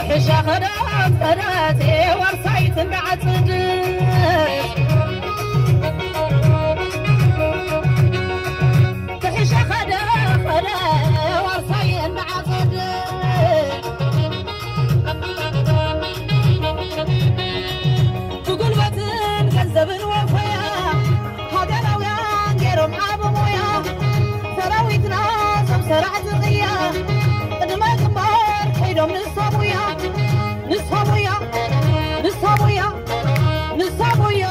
ሕሻ ኸዳት ኸዳት ወርሳይት እንዳዓፅድ ክሕሻ ኸደ ኸደ ወርሳይ እንዳዓፅድ ብጉልበትን ገንዘብን ወፈያ ሃገራውያን ገይሮም ዓቢ ሞያ ሰራዊትና ዞም ሰራዕቲ ቅያ ቅድመ ግንባር ከይዶም ንሶም ውያ ንሶም ውያ ንሶም ውያ ንሶም ውያ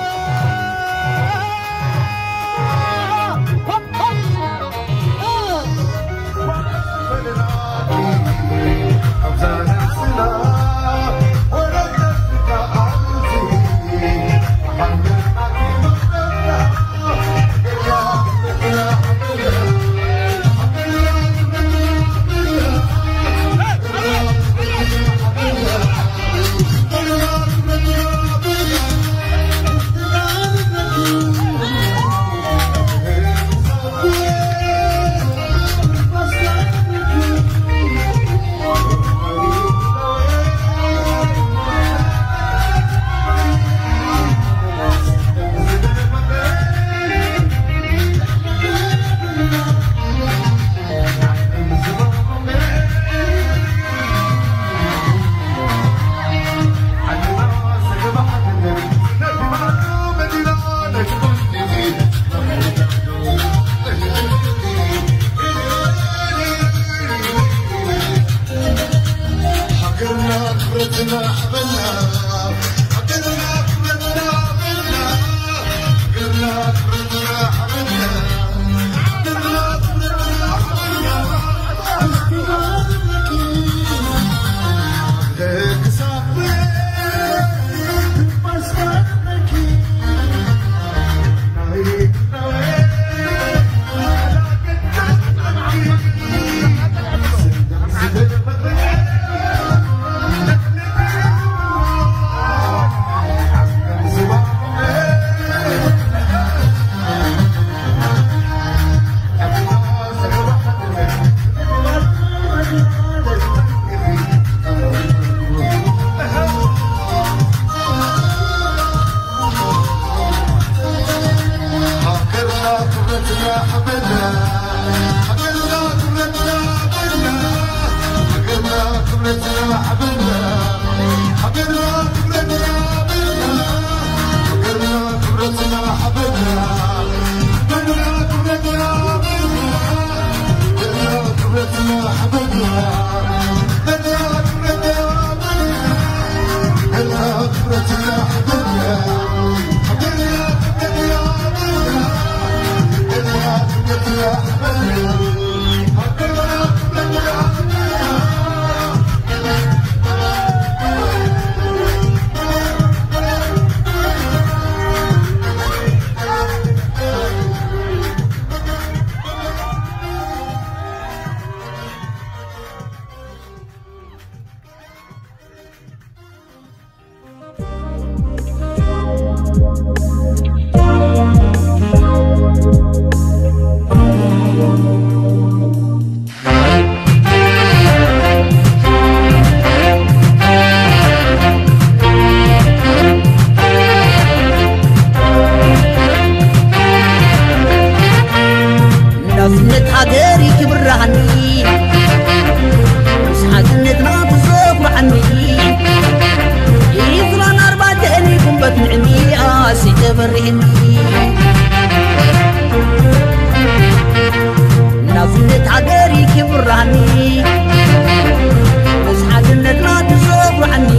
ናጽነት ሃገር ይክብራኒ፣ ምስ ሓድነትና ትዘኽራኒ። ኢስራን ኣርባዕተን ይጉንበት ንዕኒ ኣስይ ተበሪህኒ። ናጽነት ሃገር ይክብራኒ፣ ምስ ሓድነትና ትዘኽራኒ።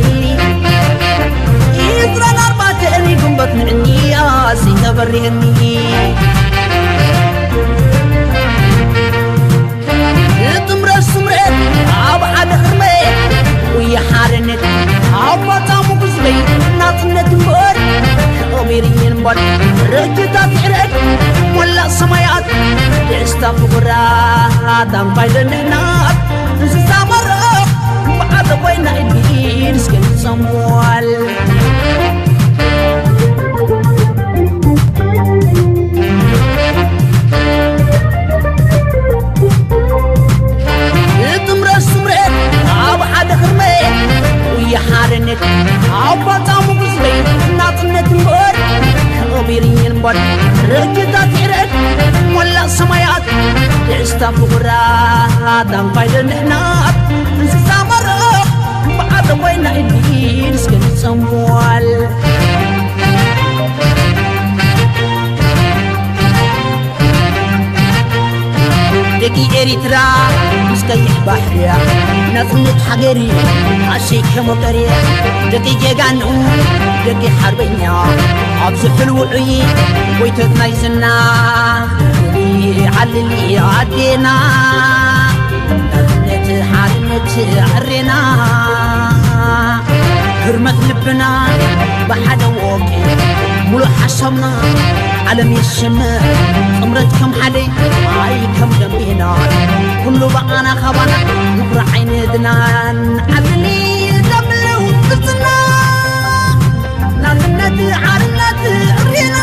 ኢስራን ኣርባዕተን ይጉንበት ንዕኒ ኣስይ ተበሪህኒ። ንጥምረት ስምረት ኣብ ሓደ ሕርመት፣ ጉያ ሓርነት ኣብ ባጻሙ ግዝበይ፣ ናጽነት እምበር ክቕቢር እምበር፣ ርክታት ይሕረድ ሞላእ ሰማያት፣ ደስታ ፍቑራት ኣንፋይ ደንሕናት፣ እንስሳ መርቕ በዓል ኮይና ኢድ እስከ ንጸምዋል። እጥምረት ስምረት ኣብ ሓደ ሕርመት፣ ጉያ ሓርነት ኣብ ባጻሙ ግዝበይ፣ ናጽነት እምበር ክቕቢር እምበር፣ ርክታት ይሕረድ ሞላእ ሰማያት፣ ደስታ ፍቑራት ኣንፋይ ደንሕናት፣ እንስሳ መርቕ በዓል ኮይና ኢድ እስከ ንጸምዋል። ደቂ ኤሪትራ ምስ ቀይሕ ባሕሪ፣ ናጽነት ሃገሪ ኣሸይ ከመቀርያ፣ ደቂ ጀጋኑ፣ ደቂ ሓርበኛ፣ ኣብዚ ሕልው ዕይ ጎይቶት ናይ ዝና፣ ዓልሊ ዓዴና፣ ናጽነት ሓርነት ዕሬና፣ ህርመት ልብና ብሓደ ወቂ፣ ሙሉእ ሓሳብና ዓለም የሸመ፣ ጥምረት ከም ሓደ ኣይ ከም ደምቤና፣ ኩሉ ብኣና ካባና ምኹራዕ ኣይንድናን። ዓልሊ ደምልው ቅርጽና፣ ናጽነት ሓርነት ዕሬና።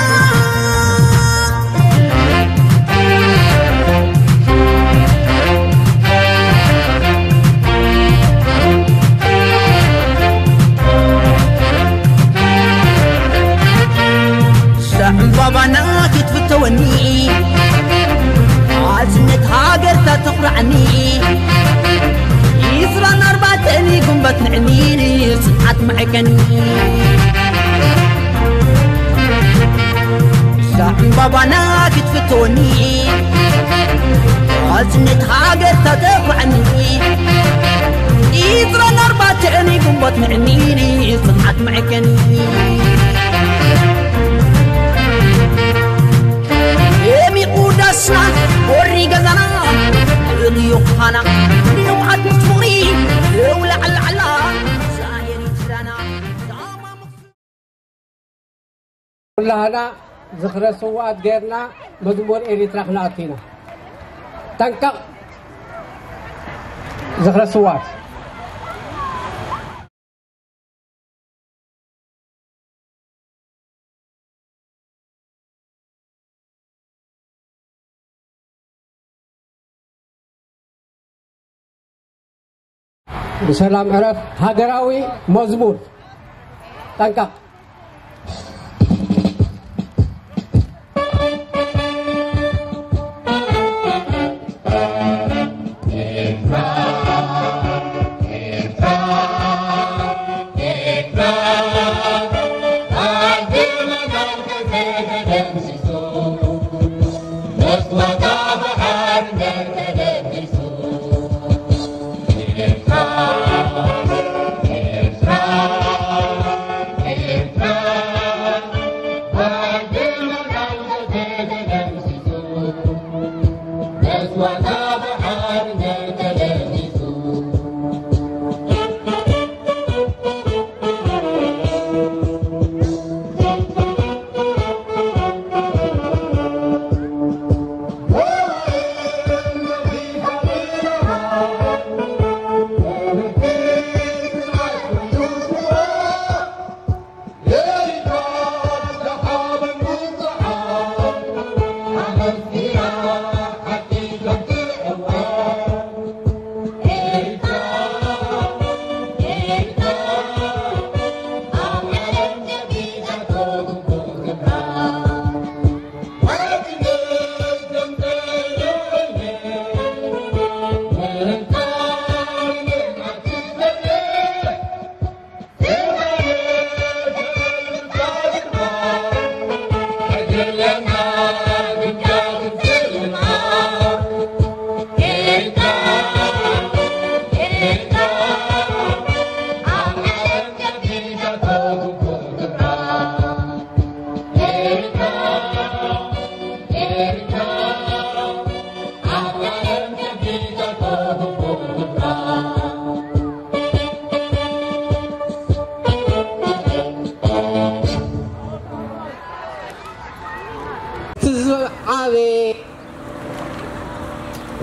ዕምባባና ክትፍተወኒ፣ ኣዝነት ሃገርካ ተኹራዕኒ። ኢስራን ኣርባዕተን ይጉንበት ንዕኒ፣ ጽንዓት መዐቀኒ። እዛ ዕምባባና ክትፍተወኒ፣ ኣዝነት ሃገርካ ተኹራዕኒ። ኢስራን ኣርባዕተን ይጉንበት ቆት ምዕኒኒ ጽንዓት መዐቀኒ። ደሚቑ ዳስና ወሪ ገዛና እግዩ ኻና ንብዓት ምስ ፍቕሪ የውላዕላዕላ ዛየኒ ችራና። ኩላህና ዝኽረ ስውኣት ጌርና መዝሙር ኤሪትራ ክነኣቱ ኢና። ጠንቀቕ ዝኽረ ስውኣት። ብሰላም ዕረፍ። ሃገራዊ መዝሙር። ጠንቀቕ።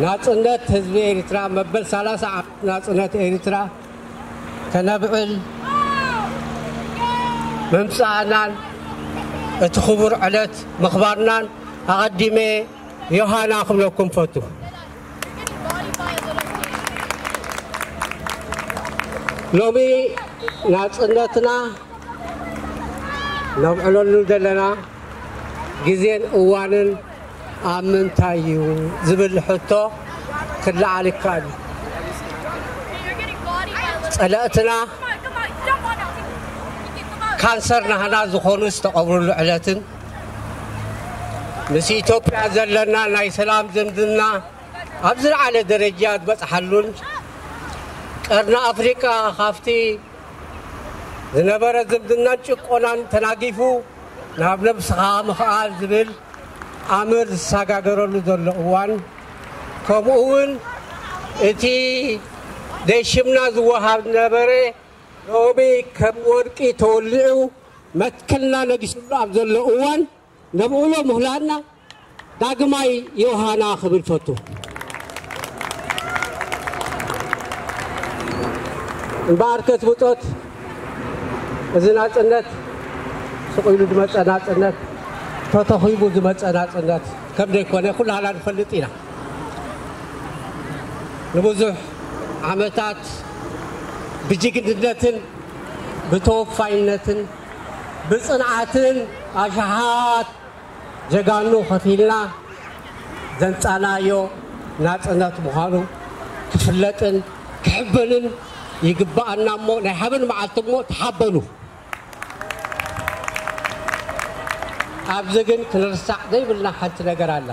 ናጽነት ህዝቢ ኤርትራ፣ መበል ሰላሳ ዓመት ናጽነት ኤርትራ ከነብዕል ምምጻእናን እቲ ክቡር ዕለት ምኽባርናን ኣቐዲመ ዮሃና ክብለኩም ፈቱ። ሎሚ ናጽነትና ነብዕለሉ ዘለና ግዜን እዋንን ኣብ ምንታይ እዩ ዝብል ሕቶ ክለዓል ይከኣል እዩ። ጸላእትና ካንሰር ናህና ዝኾኑ ዝተቐብሩሉ ዕለትን ምስ ኢትዮጵያ ዘለና ናይ ሰላም ዝምድና ኣብ ዝለዓለ ደረጃ ዝበጽሓሉን ቀርኒ ኣፍሪቃ ካብቲ ዝነበረ ዝምድናን ጭቆናን ተናጊፉ ናብ ነብስኻ ምኽኣል ዝብል ኣምር ዝሰጋገረሉ ዘሎ እዋን፣ ከምኡ እውን እቲ ደሽምና ዝወሃብ ነበረ ሎሚ ከም ወርቂ ተወሊዑ መትከልና ነጊስሉ ኣብ ዘሎ እዋን፣ ነብዕሎ ምህላና ዳግማይ ዮሃና ክብል ፈቱ። እምበኣርከስ ብጾት እዚ ናጽነት ስቕ ኢሉ ዝመጸ ናጽነት፣ ተተኺቡ ዝመጸ ናጽነት ከም ዘይኮነ ኩላህና ንፈልጥ ኢና። ንብዙሕ ዓመታት ብጅግንነትን ብተወፋይነትን ብጽንዓትን ኣሽሓት ጀጋኑ ከፊልና ዘምጻናዮ ናጽነት ምዃኑ ክፍለጥን ክሕበንን ይግባኣና። እሞ ናይ ሓበን መዓልቲ እሞ ተሓበኑ። ኣብዚ ግን ክንርሳዕ ዘይብልና ሓንቲ ነገር ኣላ።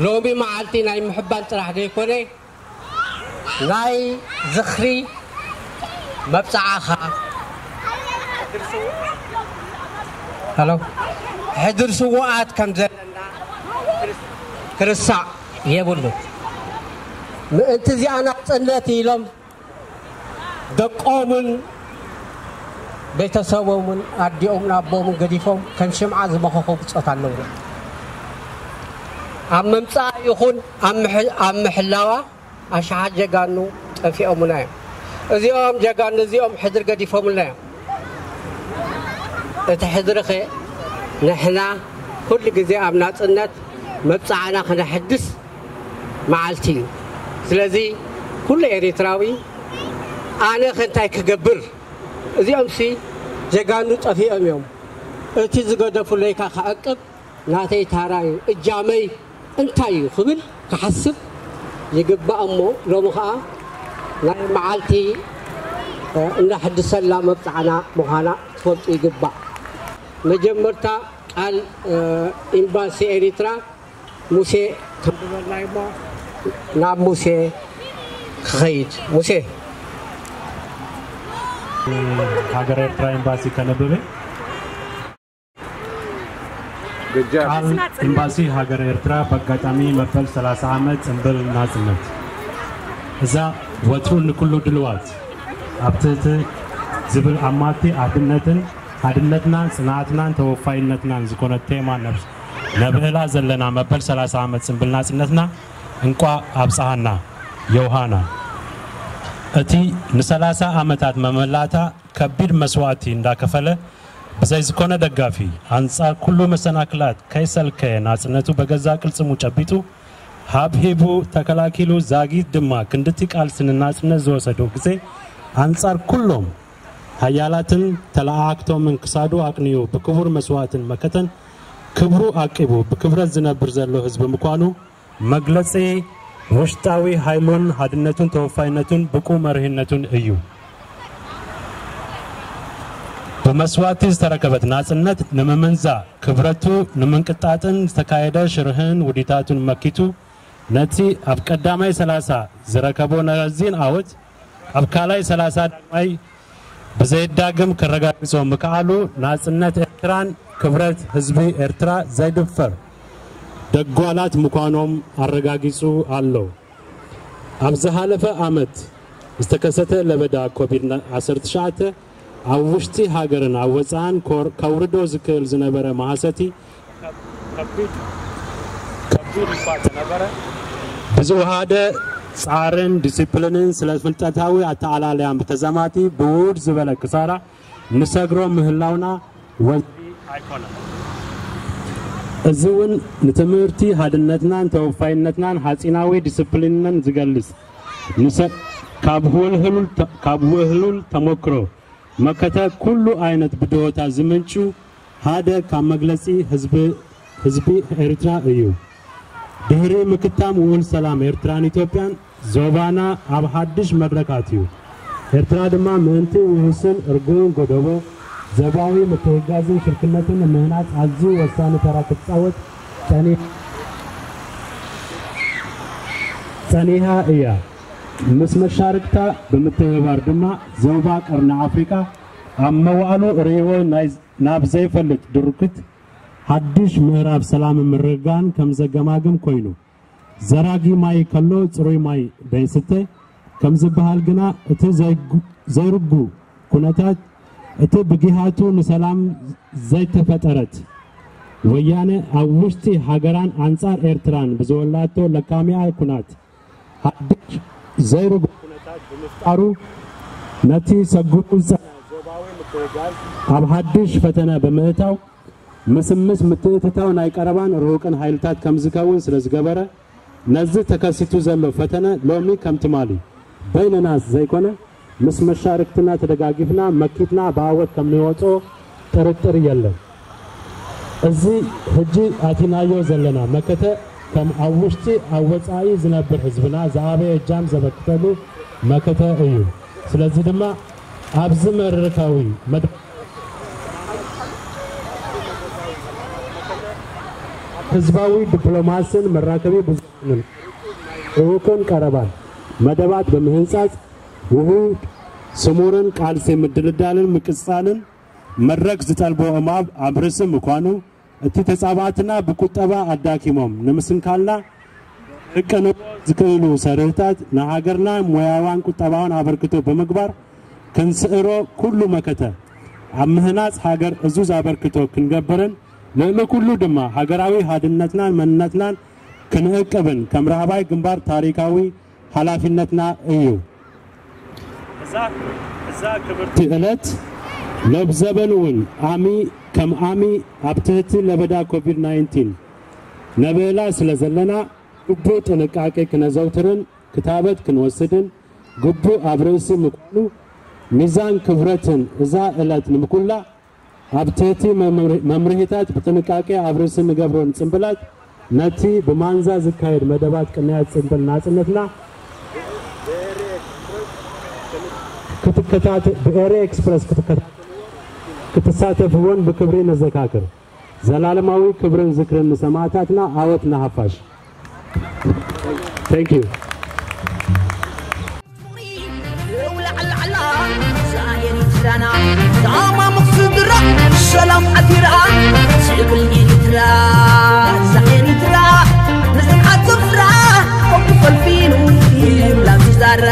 ሎሚ መዓልቲ ናይ ምሕባን ጥራሕ ዘይኮነ፣ ናይ ዝኽሪ መብጽዓኻ፣ ሄሎ፣ ሕድር ስዉኣት ከም ዘለና ክርሳዕ የብሉ። ምእንቲ እዚኣ ናጽነት ኢሎም ደቆምን ቤተሰቦምን ኣዲኦምን ኣቦምን ገዲፎም ከም ሽምዓ ዝመኸኹ ብጾት ኣለውና። ኣብ ምምጻእ ይኹን ኣብ ምሕ- ኣብ ምሕላዋ ኣሽሓት ጀጋኑ ጠፊኦምና እዮም። እዚኦም ጀጋኑ እዚኦም ሕድሪ ገዲፎምልና እዮም። እቲ ሕድሪ ኸ ንሕና ኩሉ ግዜ ኣብ ናጽነት መብጽዓና ክነሐድስ መዓልቲ እዩ። ስለዚ ኩሉ ኤሪትራዊ ኣነ ከ እንታይ ክገብር? እዚኦም ሲ ጀጋኑ ጠፊኦም እዮም። እቲ ዝገደፉለይካ ክዕቅብ ናተይ ታራ እዩ። እጃመይ እንታይ እዩ ክብል ክሓስብ ይግባእ። እሞ ሎሚ ኸኣ ናይ መዓልቲ እነሕድሰላ መብጽዓና ምዃና ትፈልጡ ይግባእ። መጀመርታ ቃል ኤምባሲ ኤሪትራ ሙሴ ከንብበልና እሞ ናብ ሙሴ ክኸይድ። ሙሴ። ሃገር ኤርትራ ኤምባሲ ከነብብ። ቃል ኤምባሲ ሃገር ኤርትራ በኣጋጣሚ መበል ሰላሳ ዓመት ጽንብል ናጽነት። እዛ ወትሩ ንኩሉ ድልዋት ኣብ ትሕቲ ዝብል ኣማቲ ኣድነትን ሓድነትናን ጽንዓትናን ተወፋይነትናን ዝኾነት ቴማ ነብስ ነብዕላ ዘለና መበል ሰላሳ ዓመት ጽንብል ናጽነትና እንቋ ኣብጽሃና። ዮሃና እቲ ንሰላሳ ዓመታት መመላእታ ከቢድ መስዋእቲ እንዳከፈለ ብዘይ ዝኾነ ደጋፊ ኣንጻር ኩሉ መሰናክላት ከይሰልከየ ናጽነቱ በገዛ ቅልጽሙ ጨቢጡ ሃብሂቡ ተከላኪሉ ዛጊት ድማ ክንድቲ ቃልሲ ንናጽነት ዝወሰዶ ግዜ ኣንጻር ኩሎም ሃያላትን ተለኣኣክቶምን ክሳዱ ኣቅኒኡ ብክቡር መስዋእትን መከተን ክብሩ ኣቂቡ ብክብረት ዝነብር ዘሎ ህዝቢ ምኳኑ መግለጺ ውሽጣዊ ሃይሉን ሃድነቱን ተወፋይነቱን ብቁ መርሂነቱን እዩ። ብመስዋእቲ ዝተረከበት ናጽነት ንምምንዛእ ክብረቱ ንምንቅጣጥን ዝተካየደ ሽርህን ውዲታቱን መኪቱ ነቲ ኣብ ቀዳማይ ሰላሳ ዝረከቦ ነዚን ዓወት ኣብ ካልኣይ ሰላሳ ዳግማይ ብዘየዳግም ከረጋግጾ ምክኣሉ ናጽነት ኤርትራን ክብረት ህዝቢ ኤርትራ ዘይድፈር ደጓላት ምዃኖም ኣረጋጊጹ ኣሎ። ኣብ ዝሃለፈ ዓመት ዝተከሰተ ለበዳ ኮቪድ ዓሰርተ ትሽዓተ ኣብ ውሽጢ ሃገርን ኣብ ወጻእን ከውርዶ ዝክእል ዝነበረ መሃሰቲ ከቢድ እኳ ተነበረ ብዝወሃደ ጻዕርን ዲሲፕሊንን ስለ ፍልጠታዊ ኣተኣላልያን ብተዛማቲ ብውድ ዝበለ ክሳራ ንሰግሮ ምህላውና ወዚ ኣይኮነን። እዚ እውን ንትምህርቲ ሃድነትናን ተወፋይነትናን ሓጺናዊ ዲስፕሊንን ዝገልጽ ንሰ ካብ ውህሉል ተ- ካብ ውህሉል ተመክሮ መከተ ኩሉ ዓይነት ብድሆታት ዝምንጩ ሓደ ካብ መግለጺ ህዝቢ ህዝቢ ኤርትራ እዩ። ድሕሪ ምክታም ውዕል ሰላም ኤርትራን ኢትዮጵያን ዞባና ኣብ ሓድሽ መድረክ ኣትዩ። ኤርትራ ድማ ምእንቲ ውህስን ርጉእን ጎደቦ ዞባዊ ምትህጋዝን ሽርክነትን ንምህናጽ ኣዝዩ ወሳኒ ተራ ክትጻወት ጸኒ ጸኒሃ እያ። ምስ መሻርክታ ብምትህባር ድማ ዞባ ቀርኒ ኣፍሪቃ ኣብ መዋእሉ ርእይዎ ናይ ናብ ዘይፈልጥ ድርክት ሓድሽ ምዕራፍ ሰላምን ምርግጋእን ከም ዘገማግም ኮይኑ፣ ዘራጊ ማይ ከሎ ጽሩይ ማይ ደይስተ ከም ዝበሃል ግና፣ እቲ ዘይጉ- ዘይርጉእ ኩነታት፣ እቲ ብጊሃቱ ንሰላም ዘይተፈጠረት ወያነ ኣብ ውሽጢ ሃገራን ኣንጻር ኤርትራን ብዝወላቶ ለካሚኣ ኩናት ሓድሽ ዘይርጉእ ኩነታት ብምፍጣሩ፣ ነቲ ሰጉሙ ዝጸንሐ ዞባዊ ምትህጋዝ ኣብ ሓድሽ ፈተነ ብምእታው፣ ምስምስ ምትእትታው ናይ ቀረባን ርሁቅን ሓይልታት ከም ዝከውን ስለ ዝገበረ፣ ነዚ ተከሲቱ ዘሎ ፈተነ ሎሚ ከም ትማሊ በይንና ዘይኮነ፣ ምስ መሻርክትና ተደጋጊፍና መኪትና ብዓወት ከም ንወጾ ጥርጥር የለን። እዚ ሕጂ ኣቲናዮ ዘለና መከተ ከም ኣብ ውሽጢ ኣብ ወጻኢ ዝነብር ህዝብና ዝዓበየ እጃም ዘበርክተሉ መከተ እዩ። ስለዚ ድማ ኣብዚ መድረካዊ መድረክ ህዝባዊ ዲፕሎማስን መራከቢ ብዙሃንን ርሁቅን ቀረባን መደባት ብምህንጻጽ ውሁድ ስሙርን ቃልሲ ምድልዳልን ምቅጻልን መድረክ ዝጠልቦ እማብ ኣብ ርእሲ ምዃኑ፣ እቲ ተጻባእትና ብቁጠባ ኣዳኪሞም ንምስንካልና ክቅንዎ ዝክእሉ ሰርህታት ንሃገርና ሞያዋን ቁጠባውን ኣበርክቶ ብምግባር ክንስዕሮ ኩሉ መከተ ኣብ ምህናጽ ሃገር እዙዝ ኣበርክቶ ክንገብርን ልዕሊ ኩሉ ድማ ሃገራዊ ሃድነትናን መንነትናን ክንዕቅብን ከም ራህባይ ግንባር ታሪካዊ ሓላፊነትና እዩ። እዛ እዛ ክብርቲ ዕለት ሎብ ዘበን እውን ኣሚ ከም ኣሚ ኣብ ትህቲ ለበዳ ኮቪድ ናይንቲን ነብዕላ ስለ ዘለና ግቡእ ጥንቃቄ ክነዘውትርን ክታበት ክንወስድን ግቡእ ኣብ ርእሲ ምዃኑ ሚዛን ክብረትን እዛ ዕለት ንምኩላ ኣብ ትህቲ መምርሂታት ብጥንቃቄ ኣብ ርእሲ ንገብሮን ጽምብላት ነቲ ብማንዛ ዝካየድ መደባት ቅንያት ጽምብል ናጽነትና ክትከታተ- ብኤሪ ኤክስፕረስ ክትከታተልዎን ክትሳተፍዎን ብክብሪ ነዘካክር። ዘላለማዊ ክብርን ዝክርን ንሰማእታትና። ዓወት ንሓፋሽ። Thank you። ሰላም ዓቲራ ስእብል ኤሪትራ ዛ ኤሪትራ ንስሓት ስፍራ ኮኩ ፈልፊሉ ይብላ ዝዛራ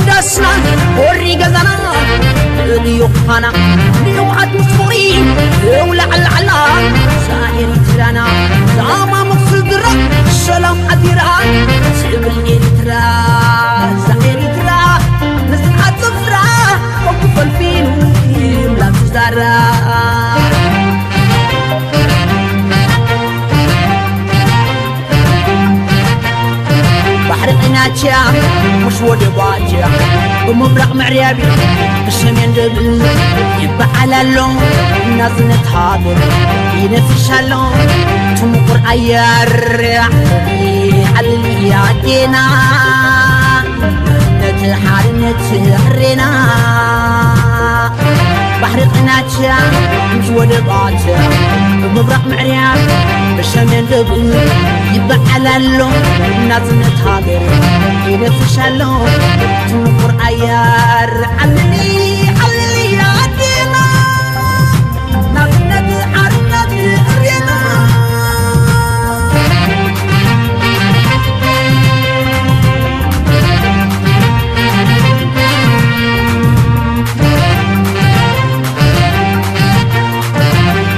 ዳስና ወሪ ገዛና ልእልዮ ፋና ንህወሓት ምስ ፍቕሪ እውላዕላዕላ ዛሄር ትራና ዛማ መክስድራ ሰላም ዓቲራ ስብል ኤሪትራ ዛ ኤሪትራ ንስሓት ስፍራ ኮኩ ፈልፊሉ ይብላ ትዛራ ባሕሪ ቒናቻ ምስ ወደባቻ ብምብራቕ ምዕርያብ ብሰሜን ደብ ይበዓል ኣሎ ናጽነት ሃገር ይነፍሽ ኣሎ ትምቁር ኣየር ይዓልል ኣዴና ነቲ ሓርነት ዕሬና ባሕሪ ቒናቻ ምስ ወደባቻ ብምብራቕ ምዕርያብ ብሰሜን ደብ ይበዓል ኣሎ ናጽነት ሃገር ይነፍሽ ኣሎ ትምቁር ኣየር ዓልሊ ዓልሊ ኣዴና ናጽነት ሓርነት ዕሬና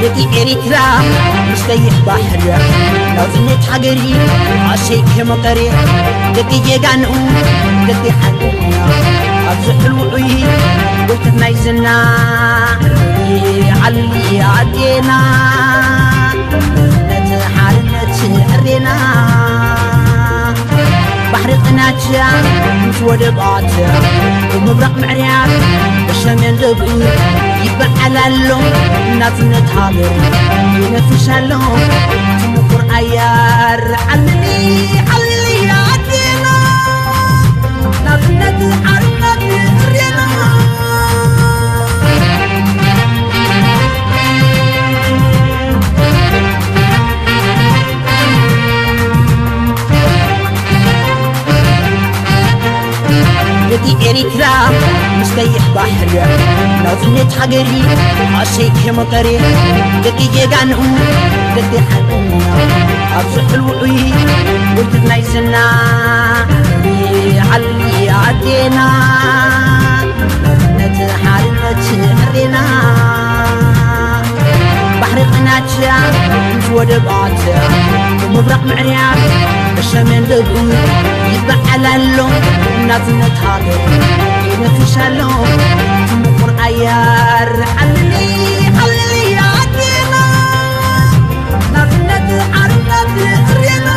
ደቂ ኤሪትራ ምስ ቀይሕ ባሕሪ ናጽነት ሃገሪ ኣሰይ ከመቐሪ ደቂ ጀጋንኡ ደቂ ሓቅና ኣብዚ ሕልውዑይ ጎልተት ናይ ዝና ዓሊ ኣዴና ነቲ ሓርነት ዕሬና ባሕሪ ቕናቻ ምስ ወደባት ብምብራቕ ምዕርያብ ብሰሜን ደብ ይበዓል ኣሎ ናጽነት ሃገር ይነፍሽ ኣሎ ትምቁር ኣያር ዓልሊ ዓልሊ ኣዴና ናጽነት ሓርነት ዕሬና ደቂ ኤሪትራ ምስ ቀይሕ ባሕሪ ናጽነት ሃገሪ ኣሰይ ከመቀሪ ደቂ ጀጋኑ ደቂ ሓቅና ኣብዚ ሕልውዑይ ውድብ ናይ ዝና ዓሊ ኣዴና ነቲ ሓርነት ዕሬና ባሕሪ ቕናቻ ምስ ወደባት ብምብራቕ ምዕርያብ ብሰሜን ደብ ይበዓል ኣሎ ናጽነት ሃገር ይነፍሽ ኣሎ ትምቁር ኣያር ዓልሊ ዓልሊ ኣዴና ናጽነት ሓርነት ዕሬና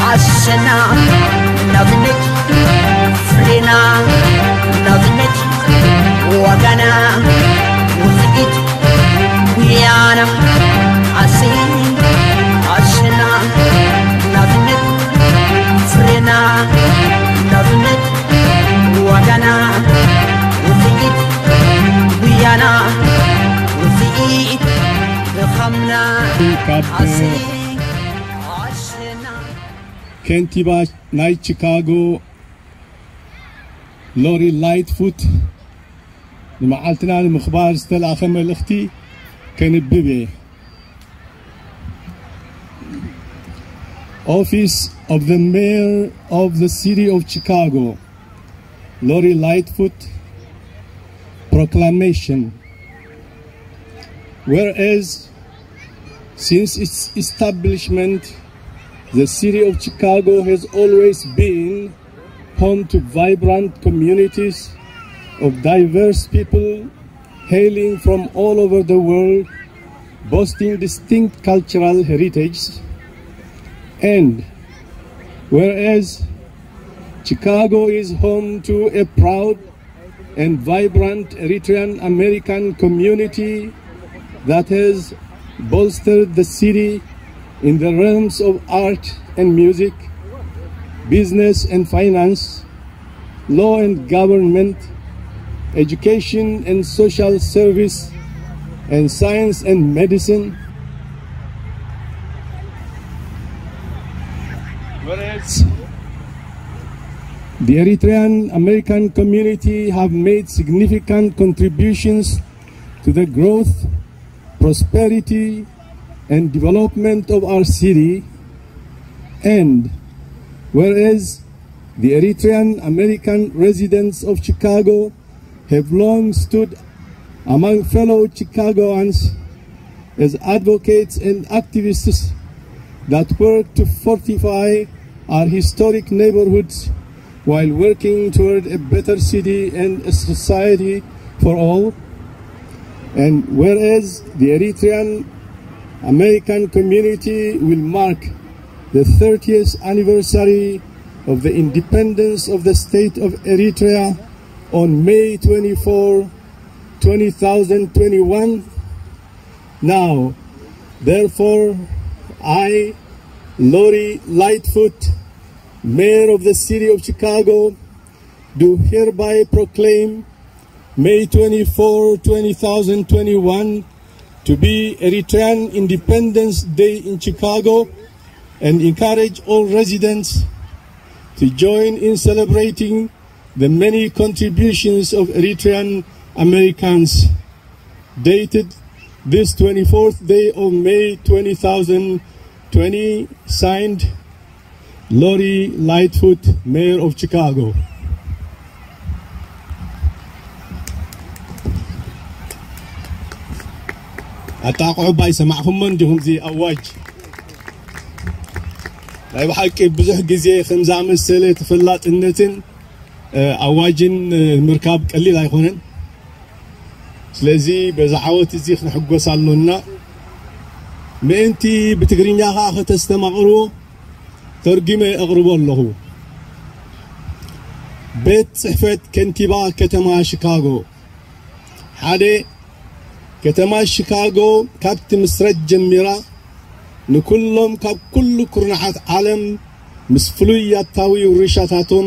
ኣሰና ናብነት ፍሬና ናብነት ዋጋና ውፅኢት ጉያና ከንቲባ ናይ ቺካጎ ሎሪ ላይትፉት ንመዓልትና ንምኽባር ዝተላእኸ መልእኽቲ ከንብብ እየ። Office of the Mayor of the City of Chicago, Lori Lightfoot, proclamation. Whereas, since its establishment, the city of Chicago has always been home to vibrant communities of diverse people hailing from all over the world, boasting distinct cultural heritage. And whereas Chicago is home to a proud and vibrant Eritrean American community that has bolstered the city in the realms of art and music, business and finance, law and government, education and social service, and science and medicine. Whereas the Eritrean American community have made significant contributions to the growth, prosperity, and development of our city. And whereas the Eritrean American residents of Chicago have long stood among fellow Chicagoans as advocates and activists that work to fortify our historic neighborhoods while working toward a better city and a society for all. And whereas the Eritrean American community will mark the thirtieth anniversary of the independence of the state of Eritrea on May twenty-fourth, twenty thousand twenty-one. Now, therefore, I, Lori Lightfoot, Mayor of the City of Chicago, do hereby proclaim May twenty-fourth, twenty thousand twenty-one to be Eritrean Independence Day in Chicago and encourage all residents to join in celebrating the many contributions of Eritrean Americans. Dated this twenty-fourth day of May twenty thousand twenty, signed Lori Lightfoot, Mayor of Chicago. ኣጣቕዑ ባይ ሰማዕኹሞን ዲኹም እዚ ኣዋጅ? ናይ ብሓቂ ብዙሕ ግዜ ከም ዝኣመሰለ ተፈላጥነትን ኣዋጅን ምርካብ ቀሊል ኣይኮነን። ስለዚ በዚ ዓወት እዚ ክንሕጎስ ኣሎና። ምእንቲ ብትግርኛ ኸኣ ከተስተማቕርዎ ተርጉመ እቕርቦ ኣለኹ። ቤት ጽሕፈት ከንቲባ ከተማ ሽካጎ። ሓደ፣ ከተማ ሽካጎ ካብ ትምስረት ጀሚራ ንኩሎም ካብ ኩሉ ኩርናዓት ዓለም ምስ ፍሉይ ያታዊ ውርሻታቶም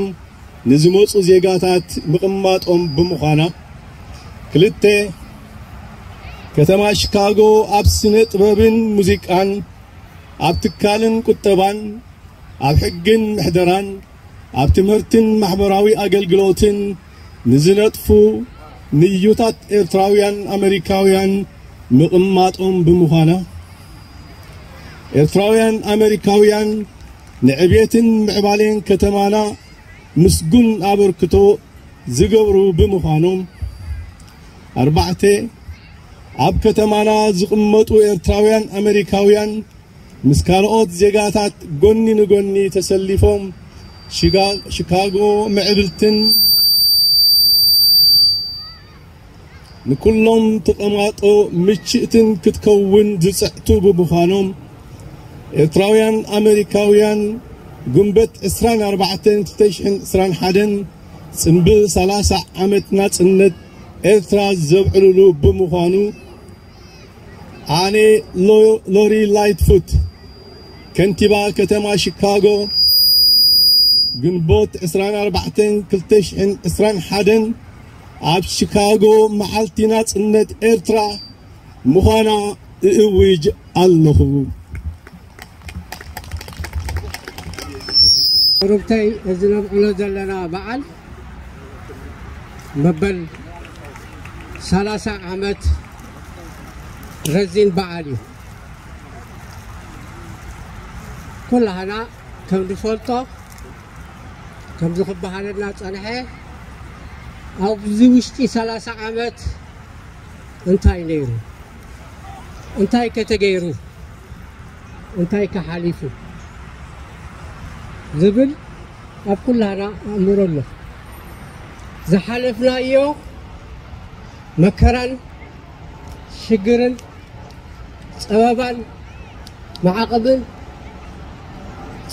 ንዝመጹ ዜጋታት ምቕማጦም ብምዃና። ክልተ፣ ከተማ ሽካጎ ኣብ ስነ ጥበብን ሙዚቃን፣ ኣብ ትካልን ቁጠባን፣ ኣብ ሕግን ምሕደራን፣ ኣብ ትምህርትን ማሕበራዊ ኣገልግሎትን ንዝነጥፉ ንዩታት ኤርትራውያን ኣመሪካውያን ምቕማጦም ብምዃና። ኤርትራውያን ኣመሪካውያን ንዕብየትን ምዕባሌን ከተማና ምስጉን ኣበርክቶ ዝገብሩ ብምዃኖም። ኣርባዕተ፣ ኣብ ከተማና ዝቕመጡ ኤርትራውያን ኣመሪካውያን ምስ ካልኦት ዜጋታት ጎኒ ንጎኒ ተሰሊፎም ሽጋ-፣ ሽካጎ ምዕብልትን ንኩሎም ተቐማጦ ምችእትን ክትከውን ዝጽዕቱ ብምዃኖም። ኤርትራውያን ኣመሪካውያን ጉንበት ዕስራን ኣርባዕተን ክልተ ሽሕን ዕስራን ሓደን ጽንብል ሰላሳ ዓመት ናጽነት ኤርትራ ዘብዕልሉ ብምዃኑ። ኣነ ሎ-፣ ሎሪ ላይትፉት፣ ከንቲባ ከተማ ሺካጎ፣ ግንቦት ዕስራን ኣርባዕተን ክልተ ሽሕን ዕስራን ሓደን ኣብ ሺካጎ መዓልቲ ናጽነት ኤርትራ ምዃና እእውጅ ኣለኹ። ሩብተይ፣ እዚ ነብዕሎ ዘለና በዓል መበል ሰላሳ ዓመት ረዚን በዓል እዩ። ኩላህና ከም ዝፈልጦ፣ ከም ዝኽበሃለና ጸንሐ፣ ኣብዚ ውሽጢ ሰላሳ ዓመት እንታይ ነይሩ? እንታይ ከተገይሩ? እንታይ ከሓሊፉ? ዝብል ኣብ ኩላና ኣእምሮ ኣሎ። ዝሓለፍናዮ መከራን ሽግርን፣ ጸበባን ማዕቐብን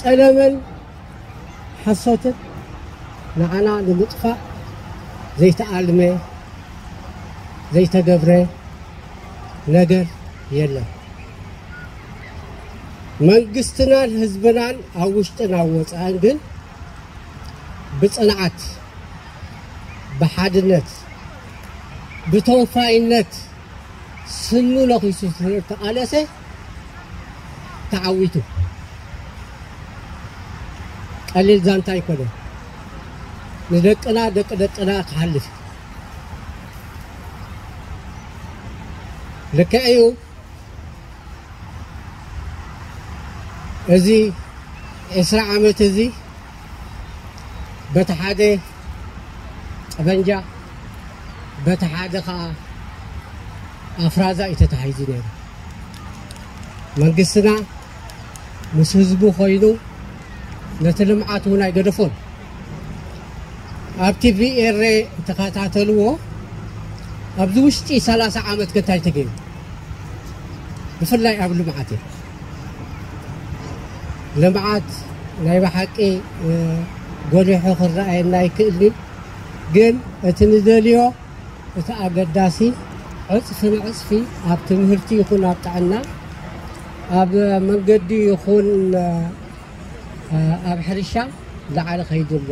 ጸለመን ሓሶትን ንዓና ንምጥፋእ ዘይተኣልመ፣ ዘይተገብረ ነገር የለን። መንግስትናን ህዝብናን ኣብ ውሽጥን ኣብ ወጻእን ግን ብጽንዓት፣ ብሓድነት፣ ብተወፋይነት ስኑ ነኺሱ ዝተቓለሰ ተዓዊቱ። ቀሊል ዛንታ ኣይኮነን። ንደቅና፣ ደቂ ደቅና ክሓልፍ ልክዕ እዩ። እዚ ዕስራ ዓመት እዚ በቲ ሓደ ጠበንጃ፣ በቲ ሓደ ኸዓ ኣፍራዛ እዩ ተታሒዙ ነይሩ። መንግስትና ምስ ህዝቡ ኮይኑ ነቲ ልምዓት እውን ኣይገደፎን። ኣብ ቲቪ ኤረ ተኸታተልዎ። ኣብዚ ውሽጢ ሰላሳ ዓመት ከ እንታይ ተገይሩ? ብፍላይ ኣብ ልምዓት እዩ። ልምዓት ናይ ብሓቂ፣ እ፣ ጎሊሑ ክረኣየና ኣይክእልን እዩ። ግን እቲ ንደልዮ፣ እቲ ኣገዳሲ ዕጽፊ ንዕጽፊ ኣብ ትምህርቲ ይኹን ኣብ ጥዕና፣ ኣብ መንገዲ ይኹን፣ እ፣ ኣብ ሕርሻ ላዕሊ ከይዱ ኣሎ።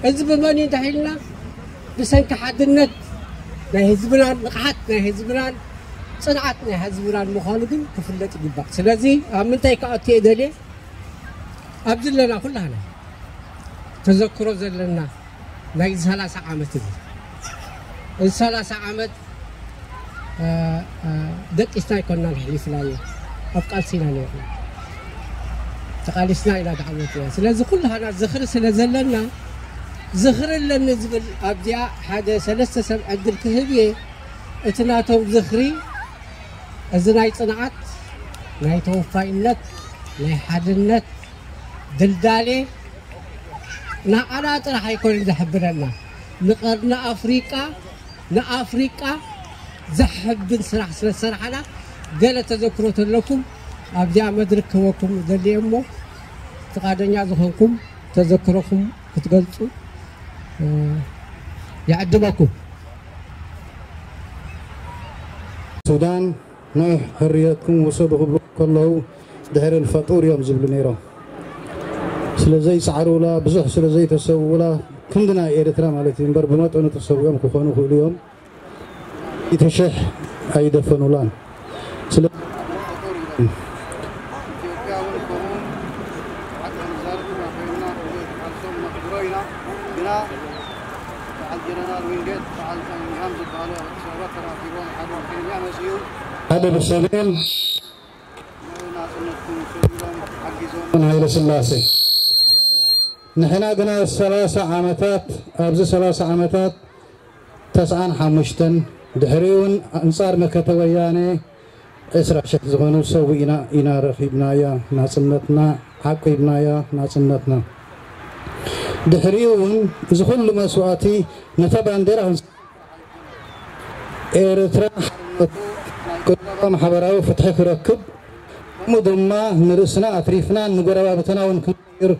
እዚ ብመን እዩ እንተኢልና፣ ብሰንኪ ሓድነት ናይ ህዝብናን ንቕሓት ናይ ህዝብናን ጽንዓት ናይ ህዝብናን ምዃኑ ግን ክፍለጥ ይግባእ። ስለዚ ኣብ ምንታይ ክኣቱ እየ ደልየ፣ ኣብዚ ዘለና ኩላህና ተዘክሮ ዘለና ናይ ሰላሳ ዓመት እዚ፣ እዚ ሰላሳ ዓመት፣ እ፣ እ፣ ደቂስና ኣይኮንናን ኣሕሊፍናዮ፣ ኣብ ቃልሲ ኢና ነይርና። ተቓሊስና ኢና ደኣ ሞትና። ስለዚ ኩላህና ዝኽሪ ስለ ዘለና፣ ዝኽሪ ኣለኒ ዝብል ኣብዚኣ ሓደ ሰለስተ ሰብ ዕድል ክህብ እየ። እቲ ናቶም ዝኽሪ፣ እዚ ናይ ጽንዓት፣ ናይ ተወፋይነት፣ ናይ ሓድነት ድልዳሌ ንዓና ጥራሕ ኣይኮነን ዘሕብረና፣ ንቐርኒ ኣፍሪቃ፣ ንኣፍሪቃ ዘሕብን ስራሕ ስለ ዝሰራሕና፣ ገለ ተዘክሮ ተለኩም ኣብዚኣ መድረክ ክህበኩም ደልየ እሞ፣ ፍቓደኛ ዝኾንኩም ተዘክሮኹም ክትገልጹ፣ እ፣ ይዕድመኩም። ሱዳን ናይ ሕርየትኩም ውሰዱ ክብሉ ከለዉ፣ ድሕሪ ንፈጡር እዮም ዝብሉ ነይሮም። ስለ ዘይጻዕሩላ፣ ብዙሕ ስለ ዘይተሰውኡላ፣ ክንዲ ናይ ኤርትራ ማለት እዩ እምበር፣ ብመጠኑ ተሰዊኦም ክኾኑ ይኽእሉ እዮም። ኢቲ ሽሕ ኣይደፈኑላን። ስለ ኢትዮጵያ እውን ከምኡ ሓቂ ክንዛረብ ኢና ኮይንና፣ ክንደይ ቃልሶም ነኽብሮ ኢና። ግና በዓል ጀነራል ዊንጌት፣ በዓል ካኒንግሃም ዝበሃሉ ኣብ ኣዲስ ኣበባ ተራኺቦም፣ ሓደ ብኬንያ መጺኡ፣ ሓደ ብሰሜን፣ ንናጽነትኩም ስኢኖም ሓጊዞም። ሃይለ ስላሴ፣ ንሕና ግና ሰላሳ ዓመታት፣ ኣብዚ ሰላሳ ዓመታት ተስዓን ሓሙሽተን፣ ድሕሪኡ እውን ኣንጻር መከተ ወያነ ዕስራ ሽሕ ዝኾኑ ሰዊእና ኢና ረኺብናያ ናጽነትና፣ ዓቂብናያ ናጽነትና። ድሕሪኡ እውን እዚ ኩሉ መስዋእቲ ነታ ባንዴራ ክንስ-፣ ኤርትራ ሓርነቱ፣ ናይ ቁጠባ ማሕበራዊ ፍትሒ ክረክብ፣ ከምኡ ድማ ንርእስና ኣትሪፍና ንጎረባብትና እውን ክንቀይር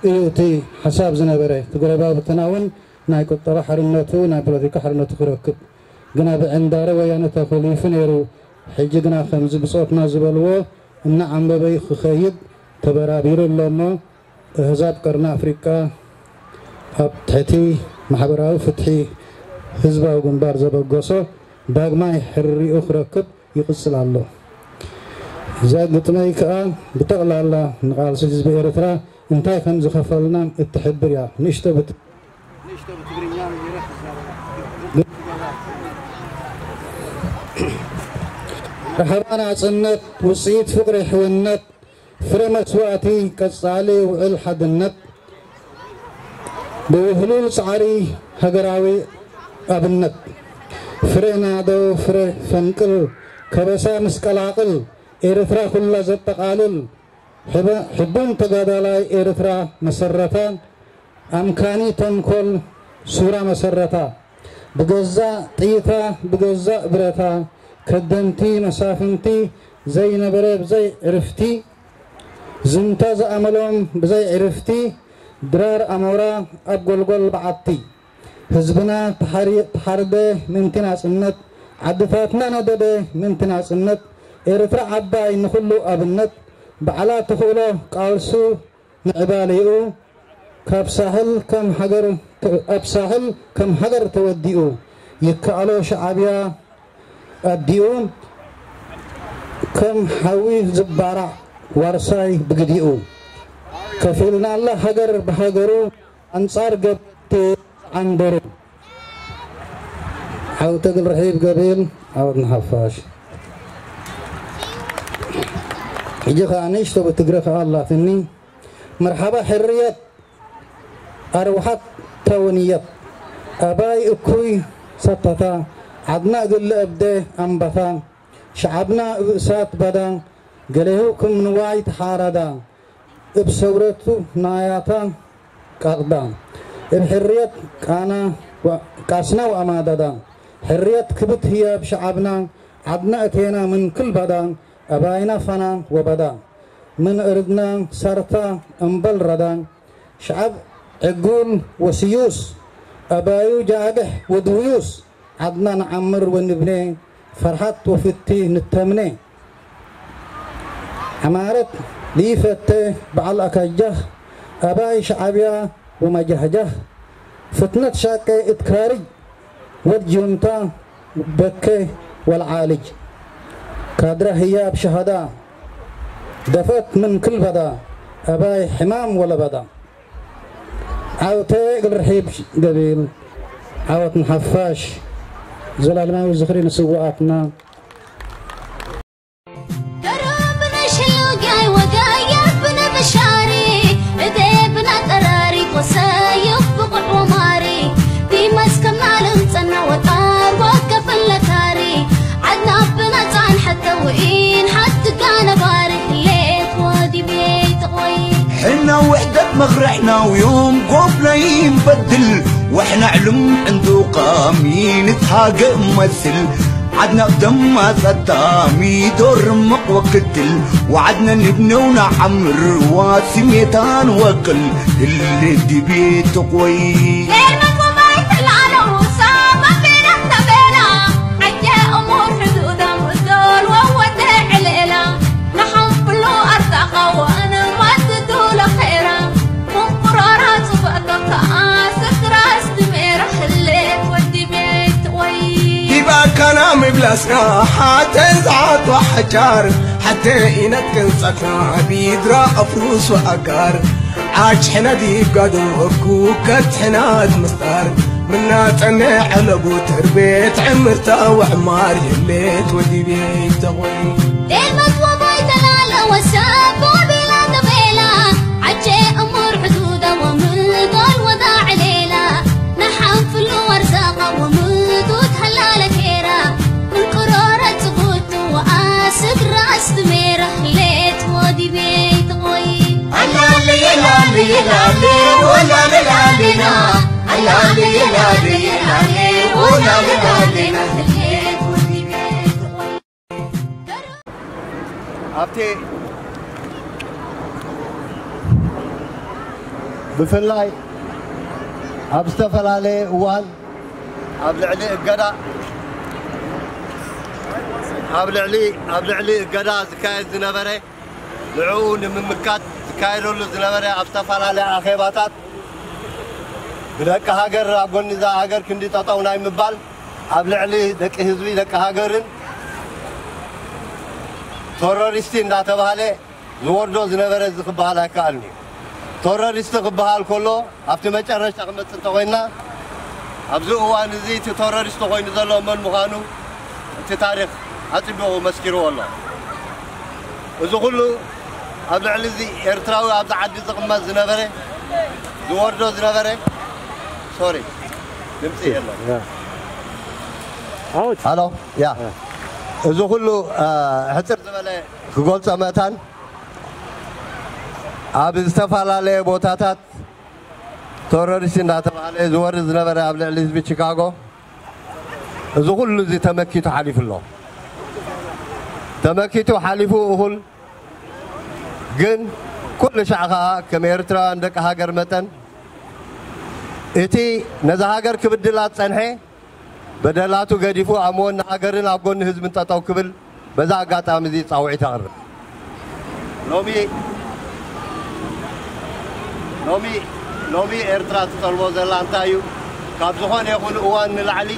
እዩ እቲ ሓሳብ ዝነበረ። እቲ ጎረባብትና እውን ናይ ቁጠባ ሓርነቱ፣ ናይ ፖለቲካ ሓርነቱ ክረክብ። ግና ብዕንዳረ ወያነ ተኾሊፉ ነይሩ። ሕጂ ግና ከምዚ ብጾትና ዝበልዎ እናዓንበበ ክኸይድ ተበራቢሩ ኣሎ እሞ፣ ኣህዛብ ቀርኒ ኣፍሪቃ ኣብ ትሕቲ ማሕበራዊ ፍትሒ ህዝባዊ ግንባር ዘበገሶ ዳግማይ ሕርይኡ ክረክብ ይቕጽል ኣሎ። እዛ ግጥመይ ከኣ ብጠቕላላ ንቃልሲ ህዝቢ ኤርትራ እንታይ ከም ዝኸፈልናን እትሕብር እያ። ንእሽቶ ብት ረኸባ ናጽነት፣ ውጽኢት ፍቕሪ ሕውነት፣ ፍረ መስዋእቲ ቀጻሊ ውዕል ሓድነት፣ ብውህሉል ጻዕሪ ሃገራዊ ኣብነት፣ ፍረ ናዶ ፍረ ፈንቅል፣ ከበሳ ምስ ቀላቕል፣ ኤርትራ ኩላ ዘጠቓልል፣ ሕበ-፣ ሕቡን ተጋዳላይ ኤርትራ መሰረታ፣ ኣምካኒ ተንኮል ሱራ መሰረታ፣ ብገዛእ ጥይታ ብገዛእ ብረታ፣ ከደምቲ መሳፍንቲ ዘይነበረ ብዘይ ዕርፍቲ፣ ዝንተ ዝኣመሎም ብዘይ ዕርፍቲ፣ ድራር ኣሞራ ኣብ ጎልጎል በዓቲ። ህዝብና ተሓሪ-፣ ተሓርደ ምእንቲ ናጽነት፣ ዓድታትና ነደደ ምእንቲ ናጽነት፣ ኤርትራ ዓባይ ንኹሉ ኣብነት፣ ባዕላ ትኽእሎ ቃልሱ ምዕባሌኡ፣ ካብ ሳሕል ከም ሃገር ተ-፣ ኣብ ሳሕል ከም ሃገር ተወዲኡ፣ ይከኣሎ ሻዕብያ ኣዲኡ፣ ከም ሓዊ ዝባራዕ ዋርሳይ ብግዲኡ፣ ከፊልናላ ሃገር ብሃገሩ፣ ኣንጻር ገብቲ ዓንደሩ። ዓውተ እግል ርሒብ ገቢል፣ ዓወት ንሓፋሽ። ሕጂ ኸኣ ንእሽቶ ብትግረ ኸኣ ኣላትኒ። መርሓባ ሕርየት፣ ኣርውሓት ተውንየት፣ ኣባይ እኩይ ሰተታ፣ ዓድና እግል እብደ ኣንበታ፣ ሸዓብና እብ እሳት በዳ፣ ገሌሁ ክም ንዋይ ተሓረዳ፣ እብ ሰውረቱ ናያታ ቃቕዳ፣ እብ ሕርየት ቃና ወ-፣ ቃስና ወኣማደዳ። ሕርየት ክብት ህያብ ሸዓብና፣ ዓድና እቴና ምን ክል በዳ፣ ኣባይና ፈና ወበዳ። ምን እርድና ሰርታ እምበል ረዳ፣ ሸዓብ ዕጉል ወስዩስ፣ ኣባዩ ጃግሕ ወድውዩስ፣ ዓድና ንዓምር ወንብኔ፣ ፈርሓት ወፍቲ ንተምኔ። ዓማረት ልይፈተ በዓል ኣካጃህ፣ ኣባይ ሸዓብያ ወመጃህጃህ፣ ፍትነት ሻቄ እትካርጅ፣ ወድ ጁንታ በከ ወልዓልጅ። ካድራ ህያብ ሸሃዳ፣ ደፈት ምን ክል በዳ፣ ኣባይ ሕማም ወለበዳ። ዓውተ እግል ርሒብ ገቢል፣ ዓወት ንሓፋሽ፣ ዘላለማዊ ዝኽሪ ንስውኣትና። ገረብ ብነሽሉ ጋይ ወጋያት ብነበሻሪ፣ እዴ ብናጠራሪ ቆሰዩፍ ብቑዕ ወማሪ፣ ዲመስከም ናልም ጸና ወጣር ወቀፍን ለካሪ፣ ዓድና ብናጻን ሓተውኢን ሓትጋ ነባሪ፣ ህሌት ወዲቤ ተቖይ። ሕና ውሕደት መኽርሕናውዮም ጎብለይ በድል፣ ወሕና ዕልም ዕንዱቓሚ ንትሃገ እመስል፣ ዓድና ብደማ ጸጣሚ ዶር ምቕ ወክትል፣ ወዓድና ንብነው ንዓምር ዋሲሜታን ወክል፣ ህል ዲቤ ተቖይ። ዲብ ኣካና ምብላስና ሓተን ዝዓቶ ሓጫር፣ ሓተ ኢነት ቅንጸትና ቢድራ ኣፍሩስ ወኣጋር፣ ዓጭ ሕና ዲብ ጋድም እኩ ከት ሕናት ምስጣር፣ ምና ጸነ ዐለቡ ተርቤት ዕምርታ ወዕማር የሌት ወዲቤት ተቖይ። ዴልመት ወባይ ተላለ ወሰብ ወቤላ ተቤላ፣ ዓቼ እሙር ሕዱዳ ወምዶል ወዳ ዕሌላ፣ ንሓንፍሉ ወርዛቓ ወምዱት ሃላለ ኬራ፣ ምን ቅሮረት ጽቡቱ ወኣስግ ራስ ድሜራ፣ ሌት ወዲቤት ቖይ። ኣላሌ ላሌ ላሌ ወላሌ ላሌና፣ ኣላሌ ላሌ ላሌ ወላሌ ላሌና፣ ሌት ወዲቤት ቖይ። ኣብቲ ብፍላይ ኣብ ዝተፈላለየ እዋን ኣብ ልዕሊ እገዳ፣ ኣብ ልዕሊ፣ ኣብ ልዕሊ እገዳ ዝካየድ ዝነበረ፣ ንዕኡ ንምምካት ዝካየደሉ ዝነበረ ኣብ ዝተፈላለያ ኣኼባታት ብደቂ ሃገር ኣብ ጎኒ እዛ ሃገር ክንዲ ጠጠው ናይ ምባል ኣብ ልዕሊ ደቂ ህዝቢ ደቂ ሃገርን ተሮሪስቲ እንዳተባሃለ ዝወርዶ ዝነበረ እዚ ክበሃል ኣይከኣልን እዩ። ቴሮሪስት ክበሃል ከሎ ኣብቲ መጨረሻ ክመጽእ እንተኮይና ኣብዚ እዋን እዚ እቲ ቴሮሪስት ኮይኑ ዘሎ መን ምዃኑ እቲ ታሪኽ ኣጽቢቑ መስኪርዎ ኣሎ። እዚ ኩሉ ኣብ ልዕሊ እዚ ኤርትራዊ ኣብዚ ዓዲ ዝቕመጥ ዝነበረ ዝወርዶ ዝነበረ ሶሪ ድምፂ የለን። Out. ሃሎ ያ እዚ ኩሉ ሕፅር ዝበለ ክገልፆ መእታን ኣብ ዝተፈላለየ ቦታታት ቴሮሪስት እንዳተባሃለ ዝወርድ ዝነበረ ኣብ ልዕሊ ህዝቢ ቺካጎ እዚ ኩሉ እዚ ተመኪቱ ሓሊፉ ኣሎ። ተመኪቱ ሓሊፉ እኹል ግን ኩሉ ሻዕ ከዓ ከም ኤርትራውያን ደቂ ሃገር መጠን እቲ ነዛ ሃገር ክብድላ ዝፀንሐ በደላቱ ገዲፉ ኣብ መወኒ ሃገርን ኣብ ጎኒ ህዝብን ጠጠው ክብል በዛ ኣጋጣሚ እዚ ፃውዒት ኣቕርብ። ሎሚ ሎሚ ሎሚ ኤርትራ ትጠልቦ ዘላ እንታይ እዩ? ካብ ዝኾነ ይኹን እዋን ንላዕሊ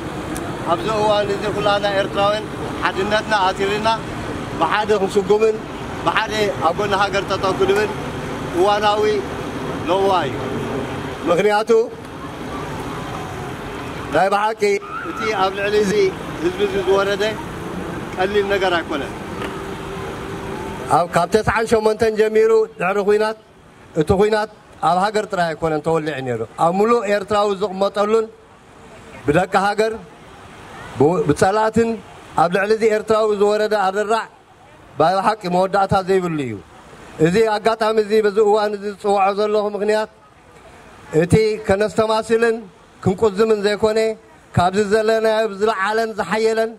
ኣብዚ እዋን እዚ ኩላና ኤርትራውያን ሓድነትና ኣቲርና ብሓደ ክንስጉምን ብሓደ ኣብ ጎኒ ሃገር ጠጠው ክንብል እዋናዊ ለዋ እዩ። ምክንያቱ ናይ ብሓቂ እቲ ኣብ ልዕሊ እዚ ህዝቢ እዚ ዝወረደ ቀሊል ነገር ኣይኮነን። ኣብ ካብ ተስዓን ሸሞንተን ጀሚሩ ድሕሪ ኹናት እቲ ኹናት ኣብ ሃገር ጥራይ ኣይኮነን ተወሊዑ ነይሩ። ኣብ ሙሉእ ኤርትራዊ ዝቕመጠሉን ብደቂ ሃገር ብፀላእትን ኣብ ልዕሊ እዚ ኤርትራዊ ዝወረደ ኣደራዕ ብሓቂ መወዳእታ ዘይብሉ እዩ። እዚ ኣጋጣሚ እዚ በዚ እዋን እዚ ዝፅውዖ ዘለኹ ምክንያት እቲ ከነስተማስልን ክንቁዝምን ዘይኮነ ካብዚ ዘለናዮ ብዝለዓለን ዝሓየለን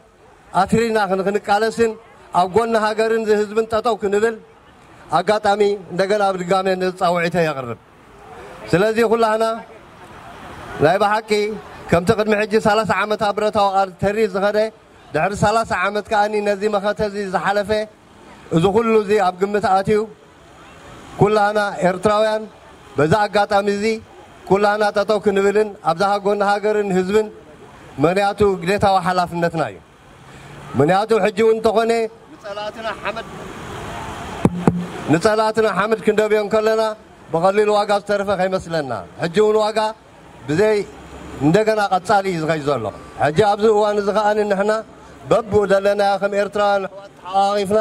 ኣትሪና ክንቃለስን ኣብ ጎኒ ሃገርን ህዝብን ጠጠው ክንብል ኣጋጣሚ እንደገና ብድጋሜ ንፃውዒተ የቕርብ። ስለዚ ኩላህና ናይ ብሓቂ ከምቲ ቅድሚ ሕጂ ሰላሳ ዓመት ኣብ ብረታዊ ቃልሲ ተሪ ዝኸደ ድሕሪ ሰላሳ ዓመት ከኣኒ ነዚ መኸተ እዚ ዝሓለፈ እዚ ኩሉ እዚ ኣብ ግምት ኣትዩ ኩላህና ኤርትራውያን በዛ ኣጋጣሚ እዚ ኩላህና ጠጠው ክንብልን ኣብዛ ጎኒ ሃገርን ህዝብን ምክንያቱ ግዴታዊ ሓላፍነትና እዩ። ምክንያቱ ሕጂ እውን እንተኾነ ንፀላእትና ሓመድ ንፀላእትና ሓመድ ክንደብዮ እንከለና ብቐሊል ዋጋ ዝተረፈ ከይመስለና ሕጂ እውን ዋጋ ብዘይ እንደገና ቀፃሊ እዩ ዝኸይ ዘሎ። ሕጂ ኣብዚ እዋን እዚ ከኣ ንሕና በብኡ ደለናዮ ከም ኤርትራውያን ኣሕዋት ተሓቋቒፍና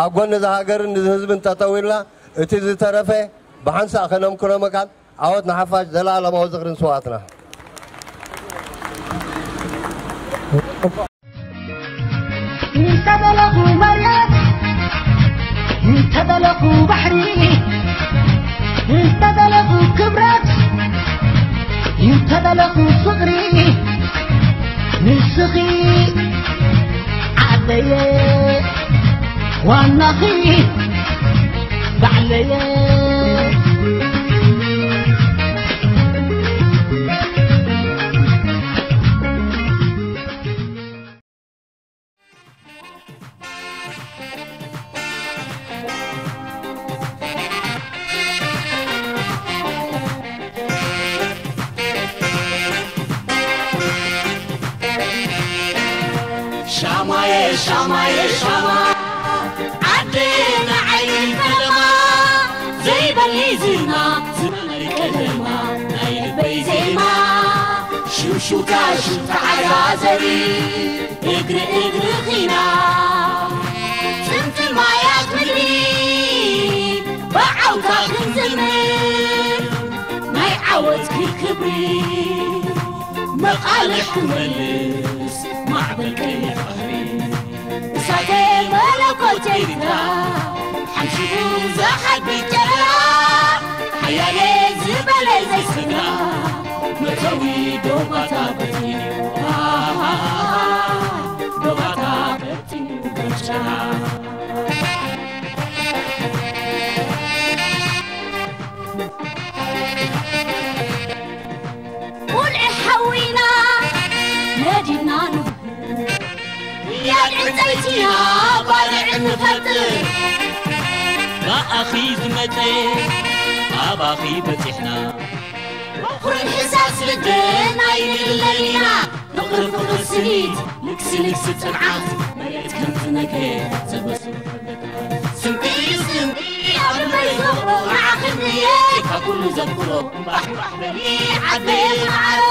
ኣብ ጎኒ እዚ ሃገርን እዚ ህዝብን ጠጠው ኢልና እቲ ዝተረፈ ብሓንሳእ ከነምክኖ መካን ዓወት ንሓፋሽ ዘላለማዊ ዝኽሪ ንስውኣትና። እንተደለኹ መሬት እንተደለኹ ባሕሪ እንተደለኹ ክብረት እንተደለኹ ፍቕሪ ንስኺ ዓደየ ዋናኺ ባዕለየ። ሻማየ ሻማየ ሻማ ዓደየ ንዓይ ፈለማ ዘይበሊ ዜማ ዝበሊ ቀለማ ናይ ልበይ ዜማ ሽውሽውታ ሽታ ዓዛዘሪ እግሪ እግሪ ኺና ጽምቲ ማያት ምድሪ ብዓውታ ክንዝምር ናይ ዓወትኪ ክብሪ መቓልሕ ክንመልስ ማዕበል ቀይሕ ባሕሪ እሳተ መለኮት ኤርትራ ሓምሽቡ ዝሓድግ ጨረራ ሓያለ ዝበለ ዘይስግራ መእተዊ ዶባታ በቲኑ ዶባታ በቲኑ ገምጨራ ቁልዒ ሓዊና ነዲድና ንጉ ያድ ዕንፀይቲና ባርዕ እንፈጥር ብኣኺ ዝመፀ ኣባኺ በፂሕና በኹርን ሕሳስ ልብን ኣይንግለል ኢና ፍቕሪ ፍቕሪ ስኒት ልግሲ ልግሲ ፅንዓት መሬት ከምቲ ነግሄ ዘበሱ ስንቂ ስንቂ ኣብ ንዓኽን እየ ካብ ኩሉ ዘፍቅሮ። እምባሕባሕ በሊ ዓደይ መዓረ።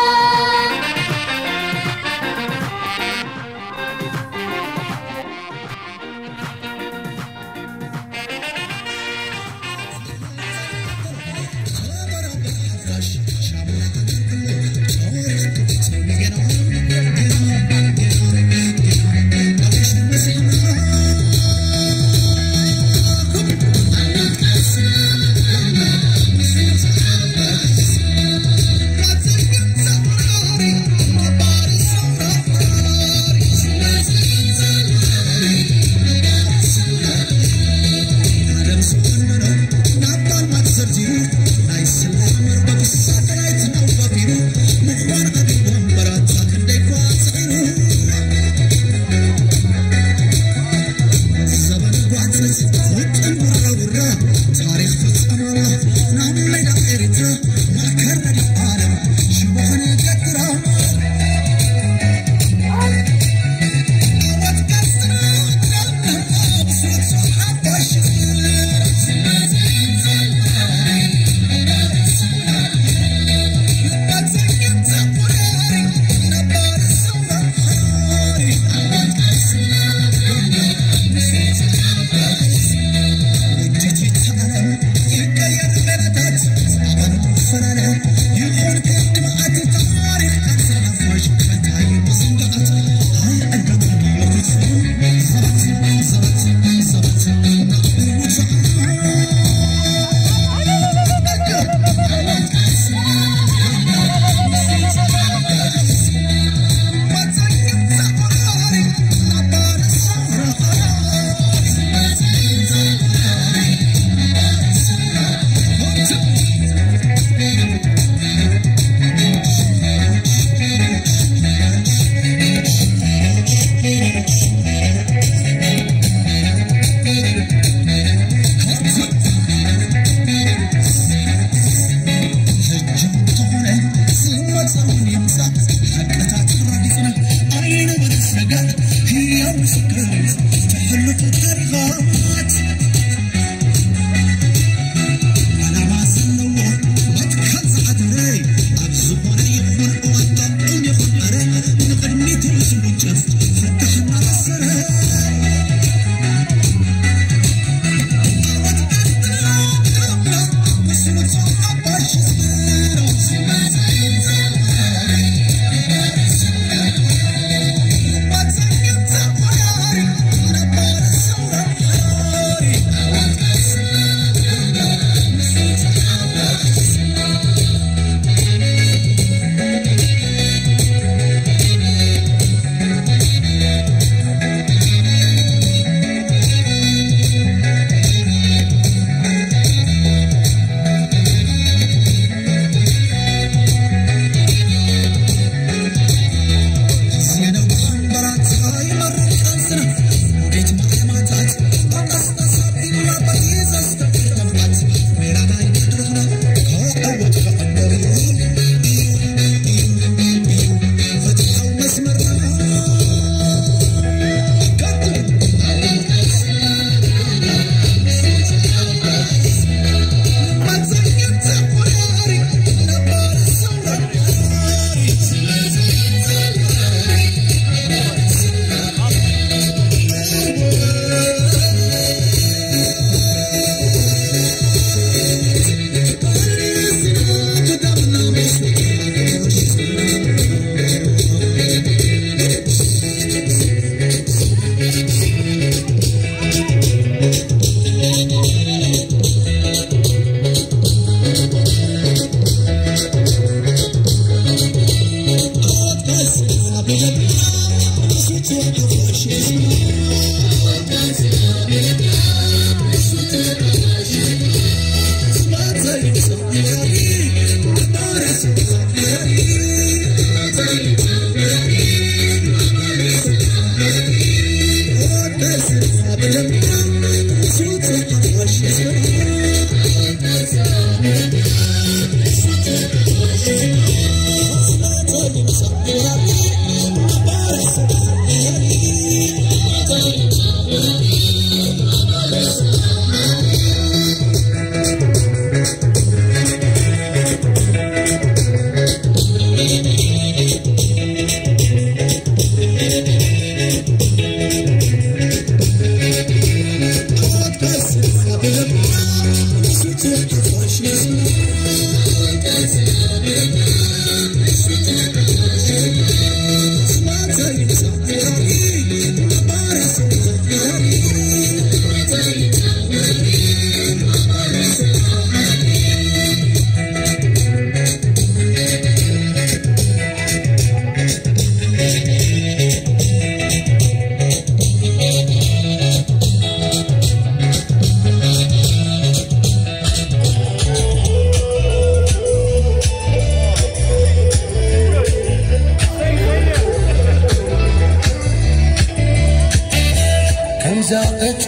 ከምዛ እታ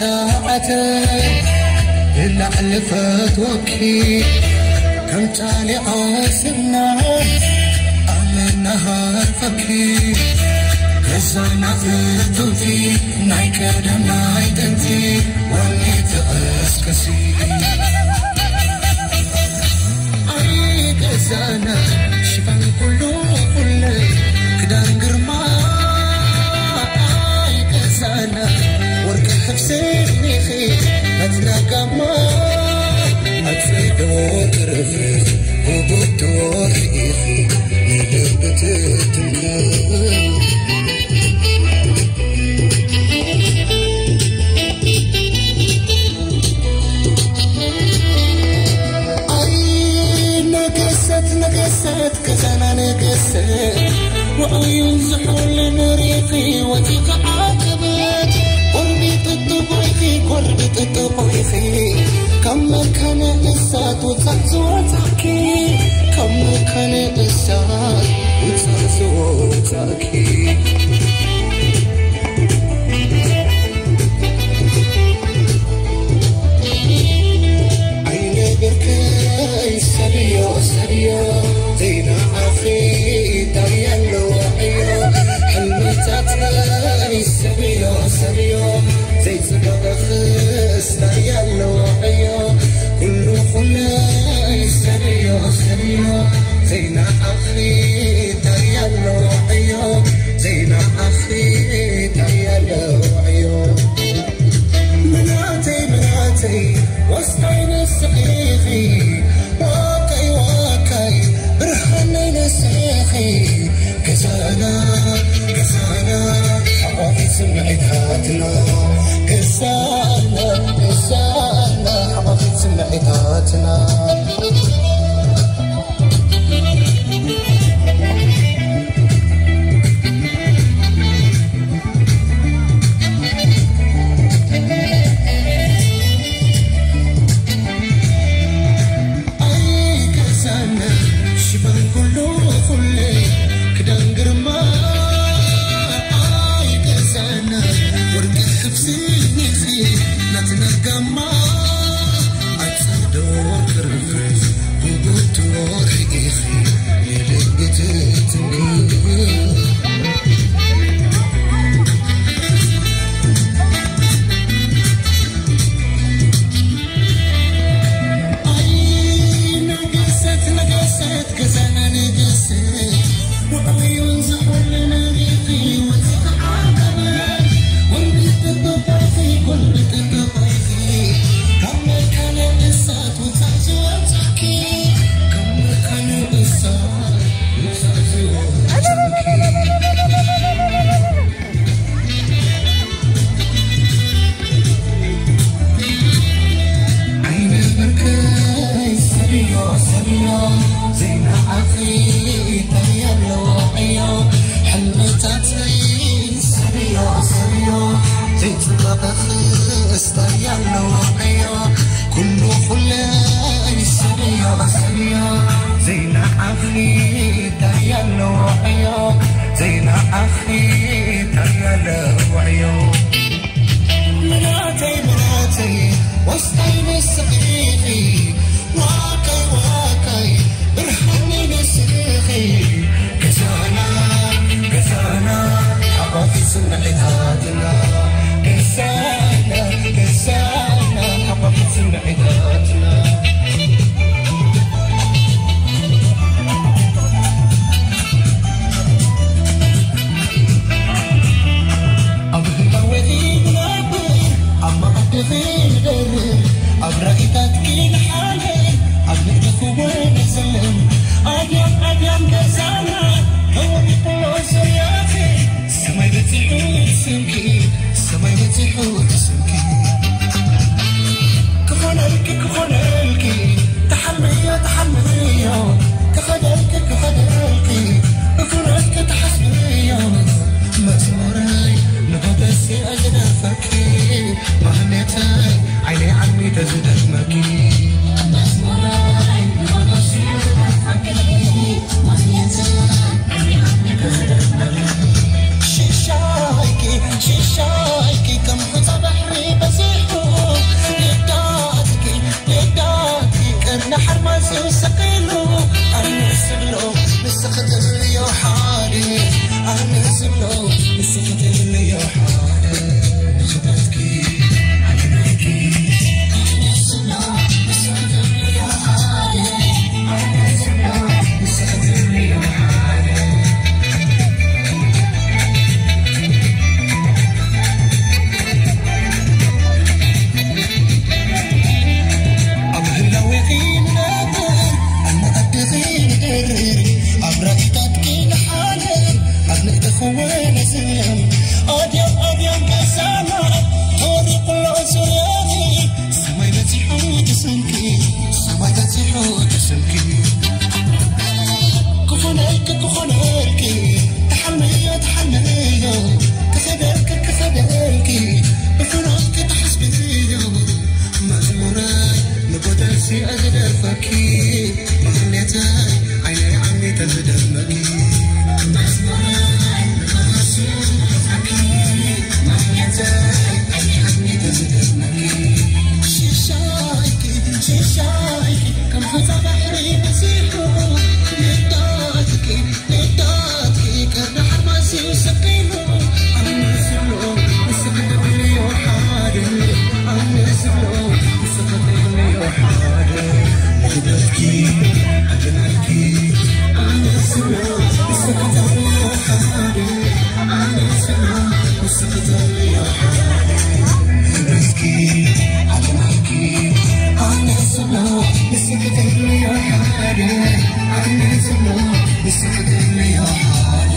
ዓተር ብላዕሊ ፈትወኪ፣ ከም ጣሊዖ ስብና ኣመናሃርፈኪ። ገዛና ፍቱቲ ናይ ቀደም ናይ ጥንቲ፣ ወኒ ትቐስቅሲ። ኣይ ገዛና ሽፋን ኩሉ ኩለ ክዳን ግርማ። ኣይ ገዛና ወርቂ ሕፍስኒኺ መትናጋማ። ኣጽዶ ትርፍርፍ ውቡድ ትወርኢኺ ንልቢ ትትንክፍ። ኣይ ነገሰት ነገሰት ገዛና ነገሰት፣ ውዑይን ዝሑልን ሪኺ ወዲኺ ዓቀበት። ጎርቢ ጥጥቆይኺ፣ ጎርቢ ጥጥቆይኺ፣ ካብ መካነ እሳት ውጻእ ዝወጻእኪ፣ ካብ መካነ እሳት ውጻእ ዝወጻእኪ። ኣይነ ብርከይ ሰብዮ ሰብዮ፣ ዘይነዓኺ እንታይ ኣለዎ ዕዮ። ሕልምታትነይ ሰብዮ ሰብዮ፣ ዘይጽበቐኽስ እንታይ ኣለዎ ዕዮ። ኩሉ ኩለይ ሰብዮ ሰብዮ፣ ዘይነዓኺ እንታይ ኣለዎ ዕዮ። ዘይነዓኺ እንታይ ኣለዎ ዕዮ። ምናተይ ምናተይ ወስታይ ንስኺ ኢኺ፣ ዋካይ ዋካይ ብርሃነይ ንስኺ ኢኺ። ገዛና ገዛና ሓቋፊ ስምዒታትና፣ ገዛና ገዛና ሓቋፊ ስምዒታትና። ኣይ ገዛና ሽፋን ኩሉ ኩለ ክዳን ግርማ። ኣይ ገዛና ወርቂ ሕፍስኒኺ ናትና ጋማ። ኣጽዶ ክርፍስ ውቡድ ትወርኢኺ ንልቢ ትትንክፍ። ኣይ ነገሰት ነገሰት ገዛና ነገሰት፣ ውዑዩን ዝሑልን ሪኺ ወርቂ ዓቀበት። ጎርቢ ጥጥቆይኺ፣ ጎርቢ ጥጥቆይኺ፣ ካብ መካነ እሳት ውጻእ ዝወጻእኪ፣ ካብ መካነ እሳት ውጻእ ዝወጻእኪ። ዓይነ ብርከይ ሰብዮ ሰብዮ፣ ዘይነዓኺ እንታይ ኣለዎ ዕዮ። ሕልምታተይ ሰብዮ ሰብዮ፣ ዘይጽበቐኽስ እንታይ ኣለዎ ዕዮ። ኩሉ ኩለይ ሰብዮ ሰብዮ፣ ዘይነዓኺ እንታይ ኣለዎ ዕዮ። ዘይነዓኺ እንታይ ኣለዎ ዕዮ። ምናተይ ምናተይ ወስታይ ንስኺ ኢኺ፣ ዋካይ ዋካይ ብርሃነይ ንስኺ ኢኺ። ገዛና ገዛና ሓቋፊ ስምዒታትና፣ ገዛና ገዛና ሓቋፊ ስምዒታትና። ኣብ ህላወኺ ንነብር፣ ኣብ መኣድኺ ንደርብ፣ ኣብ ራኢታት ንሓርማዝ ስቕ ኢሉ ኣነ ዝብሎ ንስኺ ትብልዮ ሓደ፣ ኣነ ዝብሎ ንስኺ ትብልዮ ሓደ። ንኽብረትኪ ኣነ ናይኪ፣ ኣነ ዝብሎ ንስኺ ትብልዮ ሓደ፣ ኣነ ዝብሎ ንስኺ ትብልዮ ሓደ። ኣብ ህላዌኺ ንነብር፣ ኣብ መኣድኺ ንድርር፣ ኣብ ራእይታትኪ ንሓድር፣ ኣብ ምእንቲ ክወነዝም። ኣድያም ኣድያም ገዛና፣ ተወሪቑ ኣሎ ዙርያኺ፣ ሰማይ በጺሑ ተሰምኪ፣ ሰማይ በጺሑ ተሰምኪ። ክኾነልኪ ክኾነልኪ፣ ተሓልመዮ ተሓልመዮ፣ ክኸደልኪ ክኸደልኪ፣ ብፍኖትኪ ተሓስብዮ። መዝሙረይ ንጎደልሲ እዝደርፈኪ፣ ምኽንያተይ ዓይነይ ዓሚተ ዝደመኪ። መዝሙረይ ንጎደልሲ እዝደርፈኪ፣ ምኽንያተይ ዓይነይ ዓሚተ ዝደመኪ። ሽሻይኪ ሽሻይኪ ከም ሓንሳ ባሕሪ በዚሑ፣ ንዳትኪ ንዳትኪ ቀርኒ ሓርማዝ እዩ ሰቂሉ። ኣነ ዝብሎ ንስኺ ትብልዮ ሓደ፣ ኣነ ዝብሎ ንስኺ ትብልዮ ሓደ። ንኽብረትኪ ኣድናቂ፣ ኣነ ዝብሎ ንስኺ ትብልዮ ሓደ፣ ኣነ ዝብሎ ንስኺ ትብልዮ ሓደ። ንኽብረትኪ ኣድናቂ፣ ኣነ ዝብሎ ንስኺ ትብልዮ ሓደ፣ ኣነ ዝብሎ ንስኺ ትብልዮ ሓደ።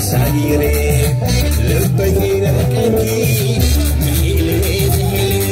ሳጊረ ልበይ ከይደርቀኪ ምሒለ ዝሕለ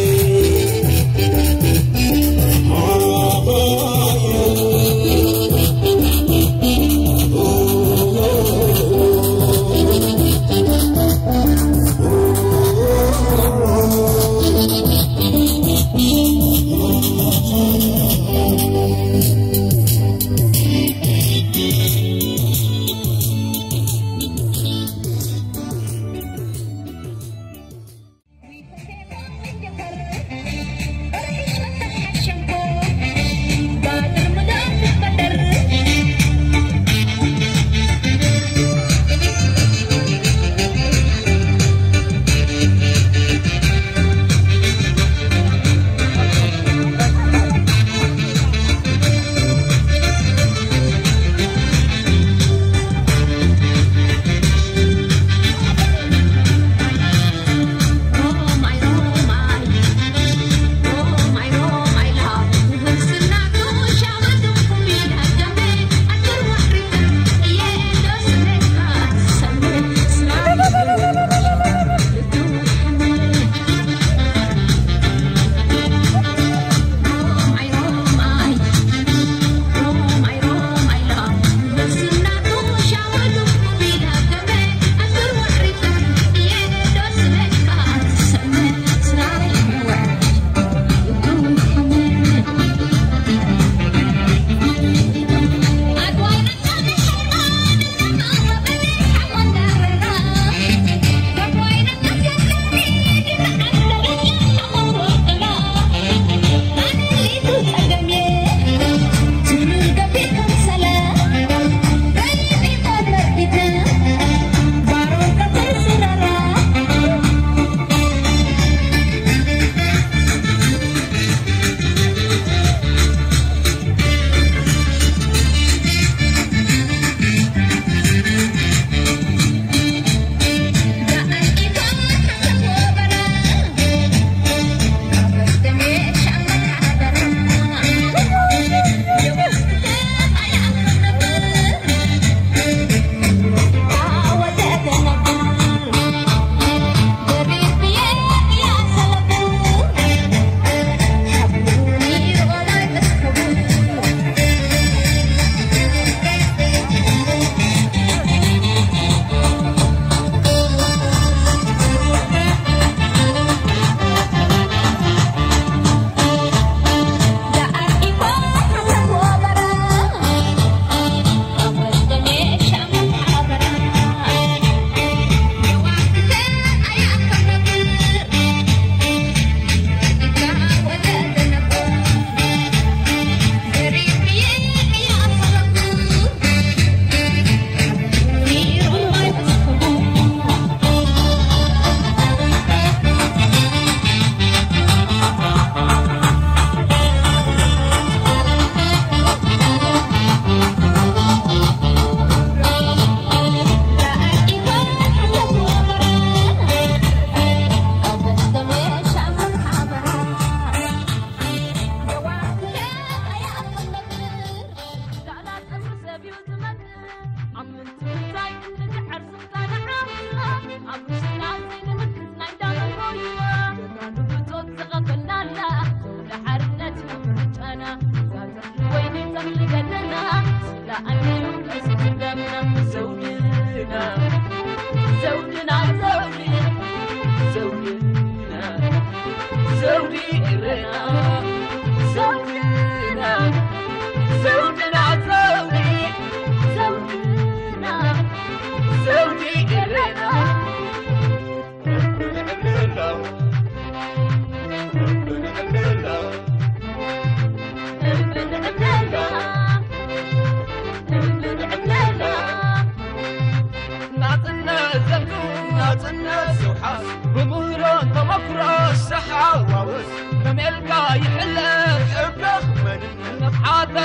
ናጽነት ዘምቱ ናጽነት ዝውሓስ ብምህሮን ተመክሮ ዝተሓዋወስ ከመልካ ይሕለፍ ሕገኽ መንነት ንቕሓተ